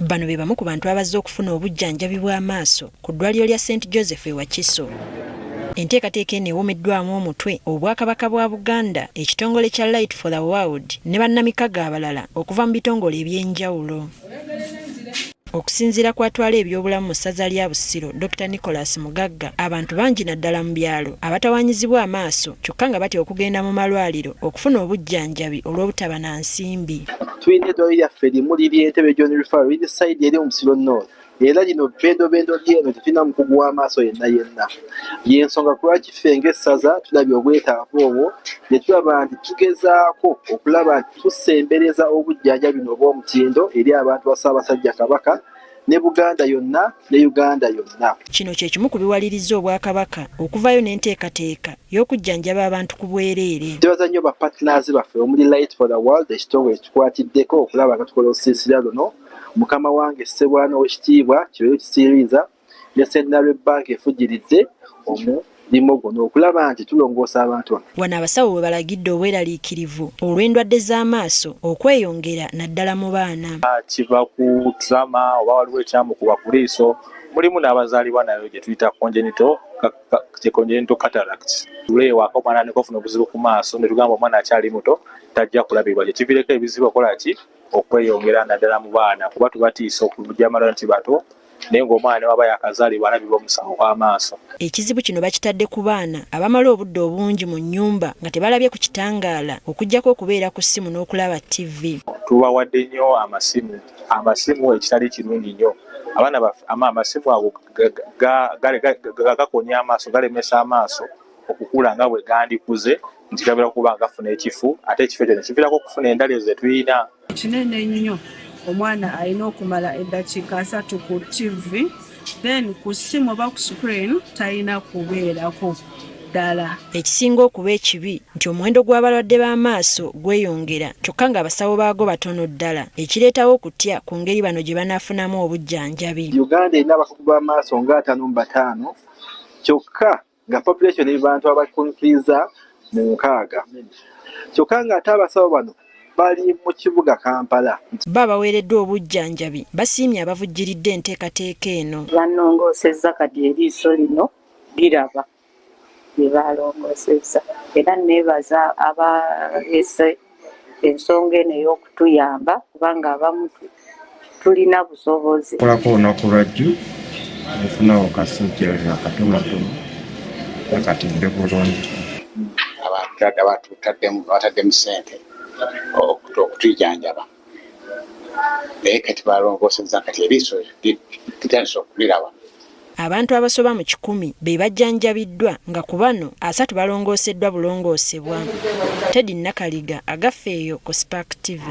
Bano be bamu ku bantu abazze okufuna obujjanjabi bw'amaaso ku ddwaliro lya St Joseph e Wakiso. Enteekateeka eno ewomeddwamu omutwe Obwakabaka bwa Buganda, ekitongole kya Light for the World ne bannamikago abalala okuva mu bitongole eby'enjawulo. Okusinziira ku atwala ebyobulamu mu ssaza lya Busiro, Dokita Nicholas Mugagga, abantu bangi naddala mu byalo abatawaanyizibwa amaaso kyokka nga batya okugenda mu malwaliro okufuna obujjanjabi olw'obutaba na nsimbi. Tulina eddwaliro lyaffe limu liri Entebbe John Referral liri sayidi eri mu Busiro North era lino bbendobendo ly'eno tetulina mukugu w'amaaso yenna yenna. Y'ensonga lwaki ffe ng'essaza tulabye obwetaavu obwo ne tulaba nti tugezaako okulaba nti tusembereza obujjanjabi buno obw'omutindo eri abantu ba Ssaabasajja Kabaka ne Buganda yonna ne Uganda yonna. Kino kye kimu ku biwalirizza Obwakabaka okuvaayo n'enteekateeka y'okujjanjaba abantu ku bwereere. Twebaza nnyo ba partners baffe omuli Light for the World ekitongole ekitukwatiddeko okulaba nga tukola olusiisira luno, mukama wange Ssebwana Owekitiibwa Kiberu Kisiiriiza ne Centenary Bank efujjiridde omulimu guno okulaba nti tulongoosa abantu bano. Wano abasawo we balagidde obweraliikirivu olw'endwadde z'amaaso okweyongera naddala mu baana. Kiva ku trauma oba waliwo ekyamukuba ku liiso, mulimu n'abazaalibwa nayo gye tuyita congenital congenital cataract. Tule ewaka omwana atandika okufuna obuzibu ku maaso ne tugamba omwana akyali muto tajja kulabibwa, kye kiviireko ebizibu okukola ki okweyongera naddala mu baana kuba tubatiisa okujja amalwaliro nti bato naye ng'omwana newaba yakazaalibwa alabibwa omusawo w'amaaso. Ekizibu kino bakitadde ku baana abamala obudde obungi mu nnyumba nga tebalabye ku kitangaala okuggyako okubeera ku ssimu n'okulaba ttivvi. Tubawadde nnyo amasimu, amasimu ekitali kirungi nnyo abaana baffe amasimu ago gakonya amaaso, galemesa amaaso okukula nga bwe gandikuze nti gabeera kuba nga gafuna ekifu ate ekifo ekyo ne kiviirako okufuna endala ezo ze tulina. Kinene nnyo omwana alina okumala eddakiika 30 ku ttivvi then ku ssimu oba ku screen talina kubeerako ddala. Ekisinga okuba ekibi nti omuwendo gw'abalwadde b'amaaso gweyongera kyokka ng'abasawo baago batono ddala ekireetawo okutya ku ngeri bano gye banaafunamu obujjanjabi. Uganda erina abakugu b'amaaso nga 55 kyokka nga population bantu abakunkiriza mu 60 kyokka ng'ate abasawo bano bali mu kibuga Kampala. Bo abaweereddwa obujjanjabi basiimye abavujjiridde enteekateeka eno. Bannongoosezza kati eriiso lino liraba lye baalongoosezza era nneebaza abaleese ensonga eno ey'okutuyamba kubanga abamu tulina busobozi. Kolako olunaku lwajju nfunawo kasujja akatonotono kati ndi bulungi. Bataddemu ssente okutujjanjaba naye kati balongoosezza kati eriiso litandise okuliraba. Abantu abasoba mu 100 be bajjanjabiddwa nga ku bano 30 balongooseddwa bulongoosebwa. Teddy Nakaliga, Agaffe eyo ku Spark TV.